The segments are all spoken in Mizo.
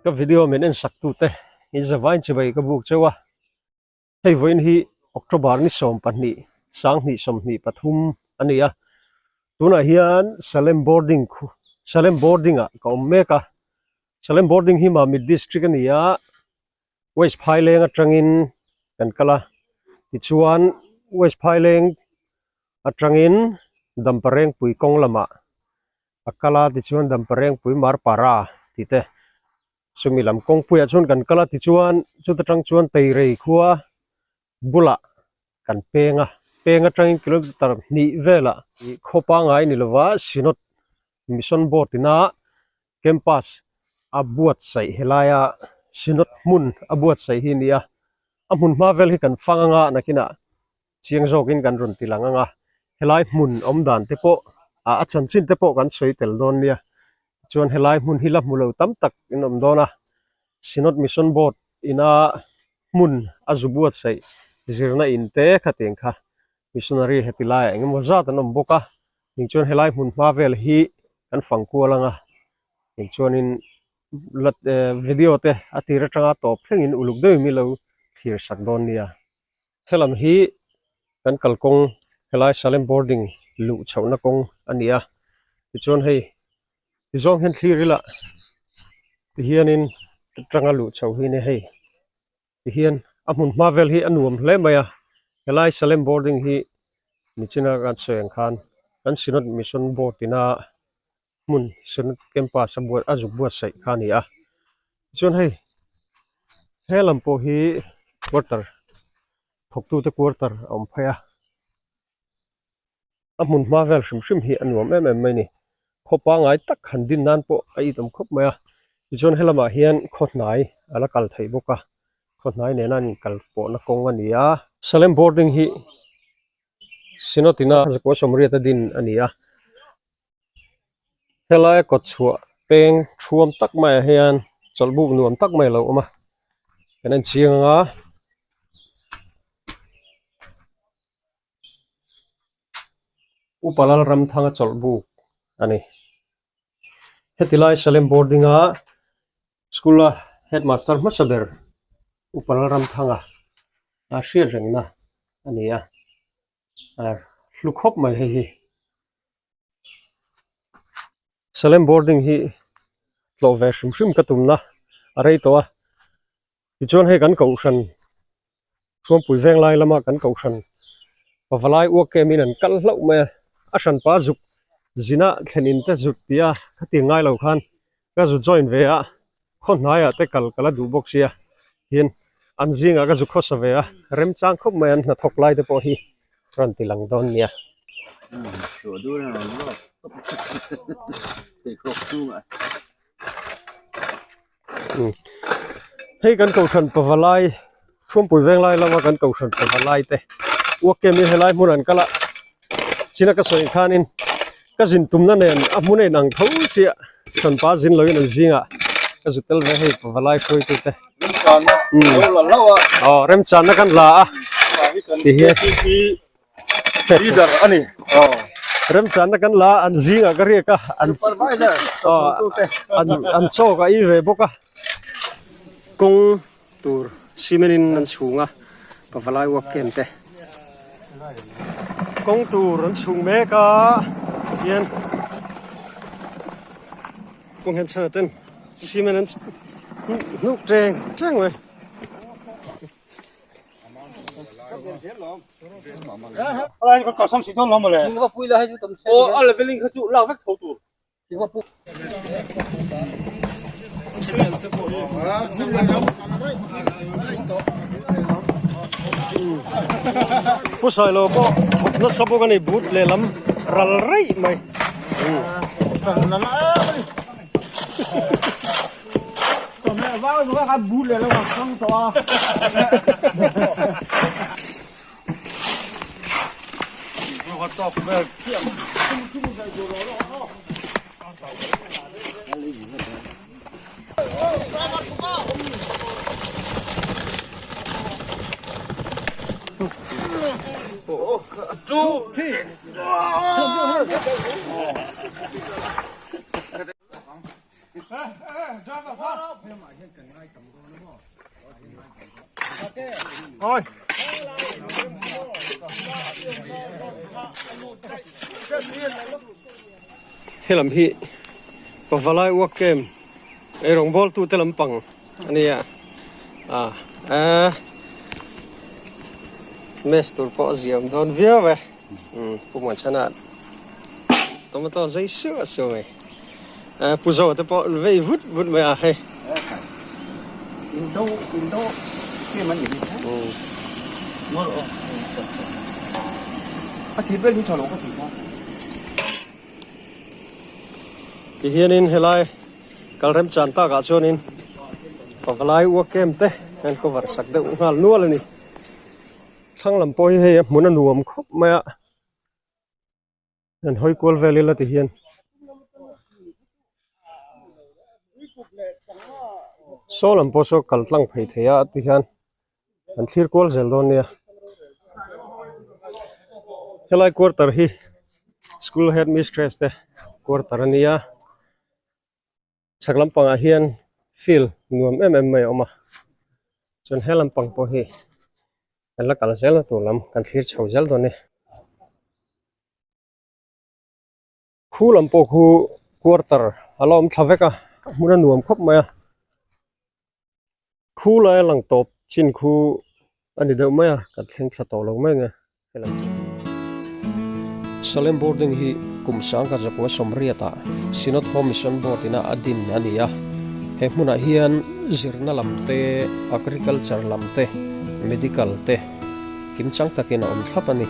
Ka video min en sak tute in zavain chibai ka buk cheu a, hei vawiin hi October ni 12 2023 a ni a, tunah hian Salem boarding khu Salem boarding ah ka awm mek a, Salem boarding hi Mamit district a ni a, West Phaileng atangin kan kal a, tichuan West Phaileng atangin Damparengpui kawng lamah a kal a tichuan Damparengpui Marpara tih te chumi lam kawngpuiah chuan kan kal a tichuan chuta tang chuan Teirei khua bulah kan peng a peng atangin kilometer hnih velah ih khaw pangngai ni lova Synod Mission Board ina campus a buatsaih helaia Synod hmun a buatsaih hi a ni a a hmun hma vel hi kan fang anga nakinah chiang zawkin kan rawn ti lang ang a helai hmun awm dan te pawh ah a chanchin te pawh kan sawi tel dawn nia chuan helai hmun hi la hmu lo tam tak in awm dawn a Synod Mission Board ina hmun a zu buatsaih zirna in te khatiang kha missionary heti laiah eng emaw zat an awm bawk a eng chuan helai hmun hma vel hi kan fang kual ang a eng chuanin la eh video te a tir atanga tawp thlengin uluk deuhin milo thlir sak dawn nia. Helam hi kan kalkawng helai Salem boarding luh chhohna kawng a ni a tichuan hei ti zawng hian thlir ila tihianin atanga luh chhoh hi nia hei tihian a hmun hma vel hi a nuam hle mai a helai Salem boarding hi nichina kan sawi ang khan kan Synod Mission Board ina hmun Synod campus a buat a zuk buatsaih kha a ni a tichuan hei he lam pawh hi quarter thawktute quarter a awm phei a a hmun hma vel hrim hrim hi a nuam em em mai a ni khaw pangngai tak han din nan pawh a itawm khawp mai a tichuan helamah hian khaw hnai a la kal theih bawk a khaw hnai nena an inkal pawhna kawng a ni a Salem boarding hi Synod ina zakua sawmriat a din a ni a. Helai kawt chhuah peng thuam tak maiah hian chawlhbuk nuam tak mai a lo awm a kan en chiang ang a Upa Lalramthanga chawlhbuk a ni heti lai Salem boarding a school a headmaster hmasa ber Upa Lalramthanga a hriat rengna a ni a hlu khawp mai hei hi. Salem boarding hi tlawh ve hrim hrim ka tumna a rei tawh a tichuan hei kan kohhran Thuampui veng lai lama kan kohhran pavalai uak kem in an kal hlauh mai a a hranpa zuk zina thlen in te zut tia khatiang ngai lo khan ka zu join ve a khaw hnaiah te kal ka la duh bawk sia hian an zingah ka zu khawsa ve a remchang khawp mai an hnathawk lai te pawh hi rawn ti lang dawn nia. Hei kan kohhran pavalai Thuampui venglai lama kan kohhran pavalai te uak kem hi helai hmun an kal a china ka sawi khanin ka zin tumna nen a hmun a inang tho chiah hranpa zin loin an zingah ka zu tel ve hei pavalai hruaitu te aw remchanna kan la a tihian leader a ni aw remchanna kan la an zingah ka riak a an aw an an chaw ka ei ve bawk a kawng tur cement in an chhung a pavalai uak kem te kawng tur an chhung mek a hian kawng hian chhan ten cement an hnuk teng teng mai. Pu Sailo pawh thawk nasa bawk a ni but lehlam ral raih mai. Helam hi Pavalai uak kem eirawng bawltu te lampang a nia a a mess tur pawh a ziam dawn viau e Pu Muanchhana tomato zei suah suah mai a Pu Zoa te pawh an vei vut vut mai a hei. Indo indo team an ni hi a thih vel hi tha lo ka ti kha. Tihianin helai kal remchan takah chuanin pavalai uak kem te an cover sak deuh nghal nual a ni. Thlang lam pawh hi hei a hmun a nuam khawp mai a, an hawi kual vel ila tihian saw lam pawh saw kal tlang phei thei a tihian an thlir kual zel dawn nia. Helai quarter hi school head mistress te quarter a nia chhak lampangah hian field nuam em em mai a awm a chuan he lampang pawh hi kan la kal zel na tur lam kan thlir chho zel dawn a ni. Khu lam pawh khu quarter a la awm thla vek a a hmun a nuam khawp mai a khu lai a lang tawp chin khu a ni deuh mai a kan thleng thla tawh lo mai ang e helam chu. Salem boarding hi kum sangkhat zakua sawmriatah Synod Home Mission Board ina a din a ni a he hmunah hian zirna lam te agriculture lam te medical te kimchang takin a awm thlap a ni.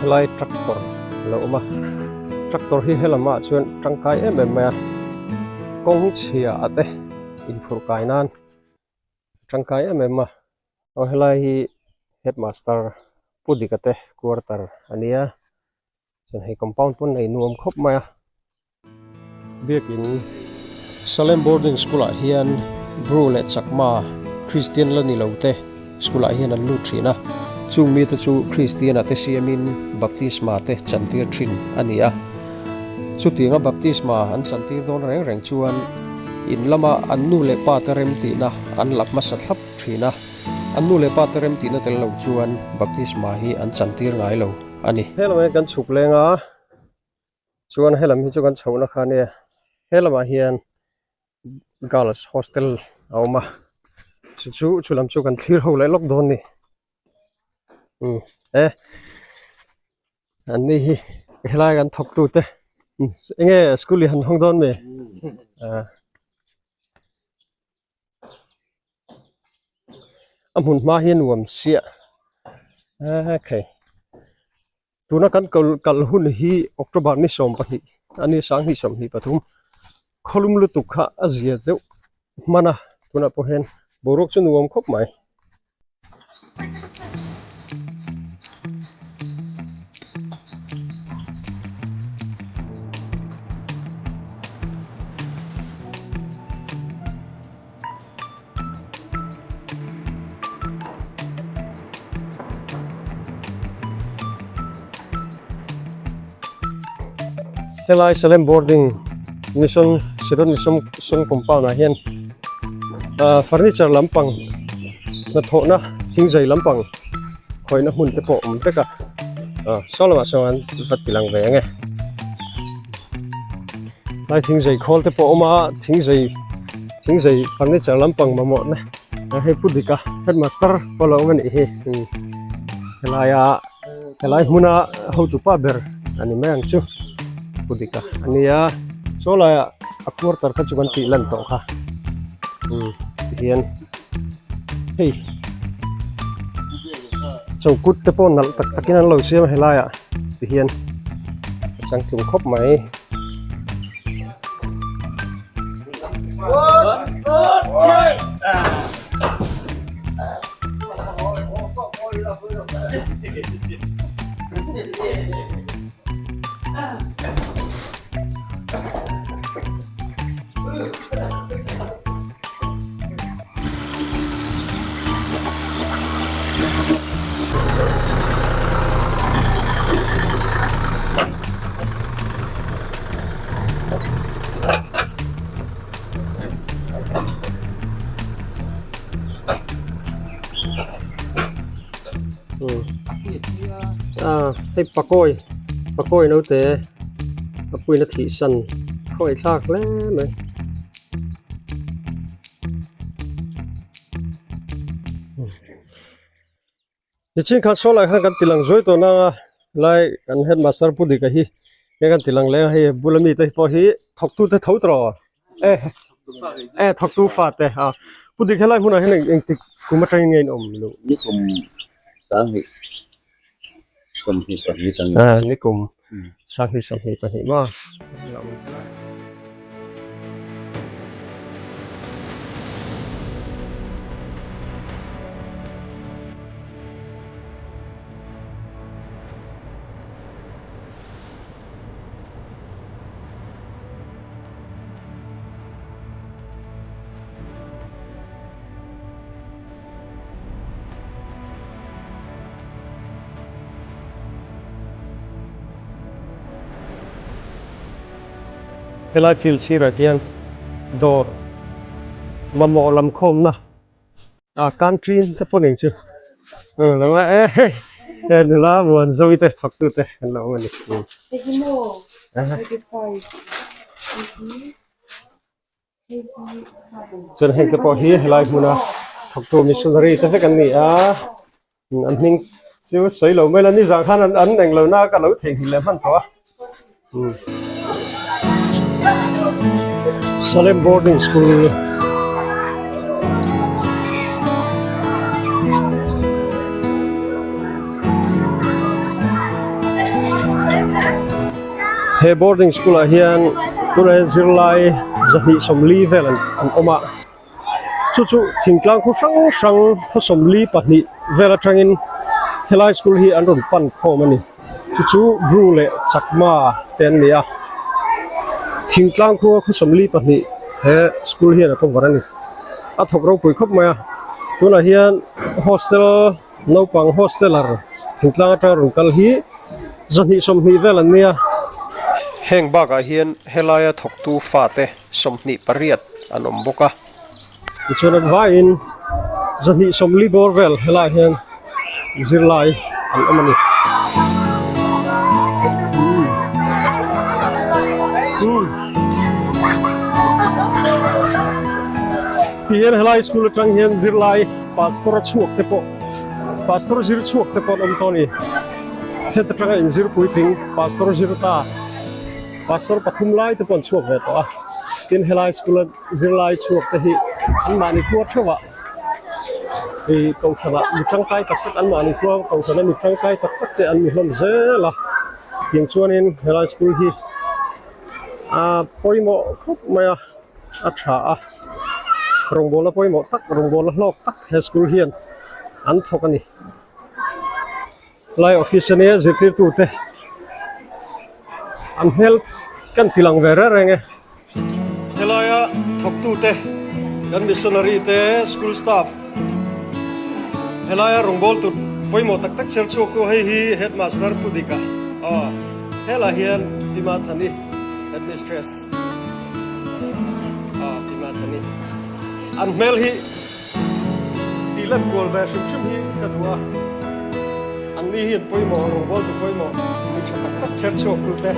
Helai tractor a lo awm a tractor hi helamah chuan tangkai em em mai a kawng chhia a te inphurh kai nan tangkai em em a aw helai hi headmaster pu dika te quarter a nia chuan hei compound pawn nei nuam khawp mai a. Biakin Salem Boarding School ah hian Bru leh Chakma Kristian la ni lo te school ah hian an lut thin a, chung mite chu Kristian ah te siamin baptisma te chantir thin a ni a. Chutianga baptisma an chantir dawn reng reng chuan in lama an nu leh pa te rem tihna an la hmasa thlap thin a, an nu leh pa te rem tihna tel lo chuan baptisma hi an chantir ngai lo a ni. Helama hian kan chhuk leng a. Chuan helam hi chu kan chhohna kha ania he lamah hian girls hostel a awm a chu chu chu lam chu kan thlir ho leh lawk dawn a ni umm e an ni hi helai kan thawk tu te enge school hi han hawng dawn mi ah a hmun hma hi a nuam siah okay. Tuna kan kal hun hi October ni 12 a ni sanghnih 23 khawlum lutuk kha a zia deuh hman a tunah pawh hian boruak chu nuam khawp mai. Helai Salem boarding mission Siron mission mission compound ah hian ah furniture lampang hnathawhna thingzai lampang khawihna hmun te pawh awm vek a ah saw lamah sawn va ti lang ve ang e tlai thingzai khawl te pawh a awm a thingzai. Thingzei furniture lampang mamawh na hei pu dika headmaster pawh lo awm a nih hi helaia helai hmuna hotu pa ber a ni mai ang chu pu dika a nia saw laiah a quarter kha chu kan tih lan tawh kha tihian hei chokut te pawh nalh tak takin an lo siam a helaiah tihian a changtlung khawp mai. Hei pakawi pakawi naute a puiin a thih san khawngaih thlak hle mai. Nichin khan saw lai khan kan ti lang zuai tawh nang a lai kan headmaster pu Dika hi nge kan ti lang leng a hei bula mite pawh hi thawktu te tho tawh e e thawktu fa te a pu Dik helai hmunah hian engtik kum atangin nge in awm luh Nikum sanghnih 22 a nikum sanghnih 22 maw. Helai field sirah hian dawr mamawh lam khawmna ah canteen te pawh ning chu lo a e hei he nula muan zoe te thawk tu te an lo awm a ni. Chuan heng te pawh hi helai hmuna thawktu missionary te vek an ni a an hming chu sawi lo mai la nizan khan an eng lo na ka lo theihnghilh leh hman tawh a Salem boarding school He boarding school ah hian tunah hian zirlai zahnih sawmli vel an an awm a chu chu thingtlang khaw hrang hrang khaw sawmli pahnih vel atangin helai school hi an rawn pan khawm a ni chu chu Bru leh Chakma te an ni a thingtlang khua khaw sawmli pahnih he school hian a cover a ni a thawk ropui khawp mai a tunah hian hostel. Naupang hosteler thingtlang atanga rawn kal hi 2 20 vel an nia. Heng bakah hian helaia thawktu fate 28 an awm bawk a. Tichuan an vaiin 2 20 bawr vel helaiah hian zirlai an awm a ni. Tihian helai school atang hian zirlai Pastor a chhuak te pawh Pastor zir chhuak te pawh an awm tawh a ni. Heta tanga inzir puitling Pastor zir ta Pastor pathum lai te pawh an chhuak ve tawh a. Tin helai school a zirlai chhuak te hi anmahni khua theuhah ih kohhranah mi tangkai tak tak anmahni khua kohhrana mi tangkai tak tak te an ni hlawm zel a. Tiang chuanin helai school hi a pawimawh khawp mai a. a tha a rawngbawlna pawimawh tak rawngbawlna hlawk tak he school hian an thawk a ni lai office ania zirtirtu te an hmel kan ti lang ve reng reng e helaia thawktu te kan missionary te school staff helaia rawngbawltu pawimawh tak tak chher chhuak tu hei hi headmaster Pu Dika aw helai hian Pi Mathani headmistress. An hmel hi tih lan kual ve hrim hrim hi ka duh a, an ni hi an pawimawh rawngbawltu pawimawh mi tha tak tak chher chhuak tu te.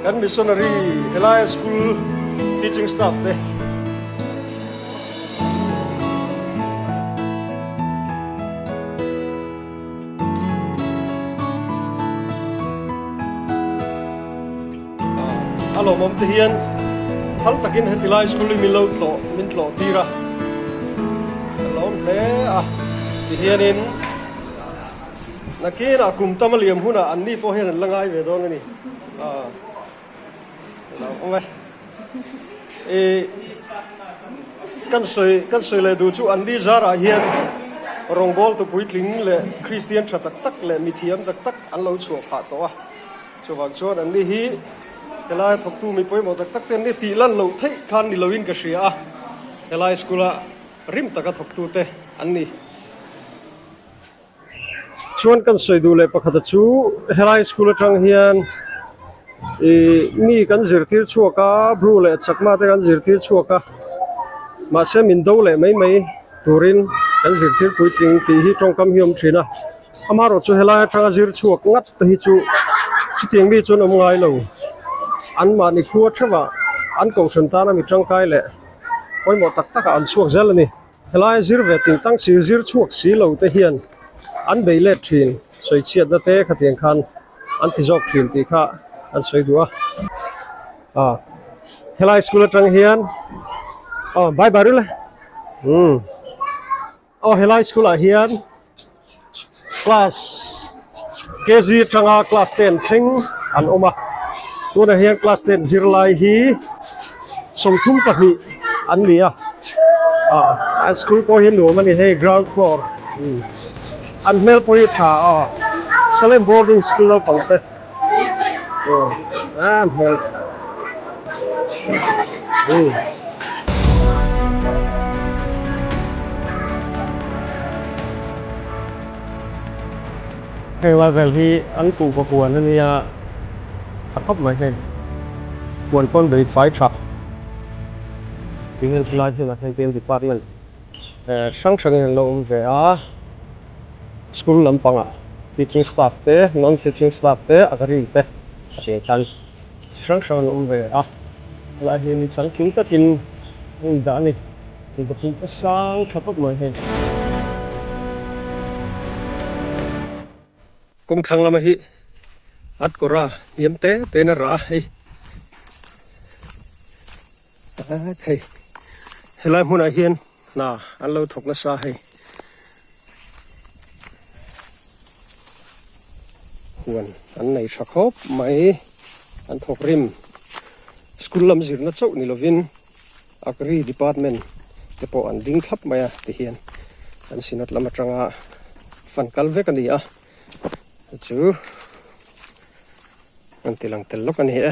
Kan missionary helai school teaching staff te. A lawmawm te hian phal takin heti lai school hi min lo tlawh min tlawh tir a ka lawm hle a tihianin nakinah kum tam a liam hunah an ni pawh hian an la ngai ve dawn a ni a lo awm e ih kan sawi kan sawi leh duh chu an ni zarah hian rawngbawltu puitling leh Kristian tha tak tak leh mithiam tak tak an lo chhuah phah tawh a chuvang chuan an ni hi helai thawktu mi pawimawh tak tak te an ni tih lan loh theih khan ni loin ka hria a helai school a rim taka thawktu te an ni. Chuan kan sawi duh leh pakhata chu helai school atang hian. Ih mi kan zirtir chhuak a Bru leh Chakma te kan zirtir chhuak a mahse min do leh mai mai turin kan zirtir puitling tih hi tawngkam hi a awm thin a amaherawh chu helai atanga zir chhuak ngat te hi chu chutiang mi chuan awm ngai lo an mahni khua theuh ah an kohhran tana mi tangkai leh pawimawh tak tak ah an chhuak zel a ni. Helai zir ve ting tang si zir chhuak si lo te hian an bei let thin sawi chhiatna te khatiang khan an ti zawk thin tih kha an sawi duh a ah helai school atang hian aw bye bye ril e umm aw helai school ah hian class kg atanga class ten thleng an awm a tunah hian class ten zirlai hi 32 an ni a ah an school pawh hi nuam a ni hei ground floor an hmel pawh hi tha a Salem boarding school naupang te ah hmel umm. Hei lai vel hi an kuhva huan a nia tha khawp mai hei huan pawn bei fai tha tinge helai hmunah hian tin department hrang hrangin an lo awm ve a school lampangah teaching staff te non teaching staff te a rin te a tih khan chi hrang hrang an awm ve a helai hi ni changtling takin a indah a ni. Ka sang tha khawp mai hei. Kawng thlang lama hi at kawr a hniam te te in a rah a hei hei helai hmunah hian hna an lo thawk nasa hei huan an nei tha khawp mai an thawk rim school lam zirna chauh ni lovin. Agri department te pawh an ding thlap mai a tihian an synod lam atanga fund kal vek a ni a chu an ti lang tel lawk a ni e.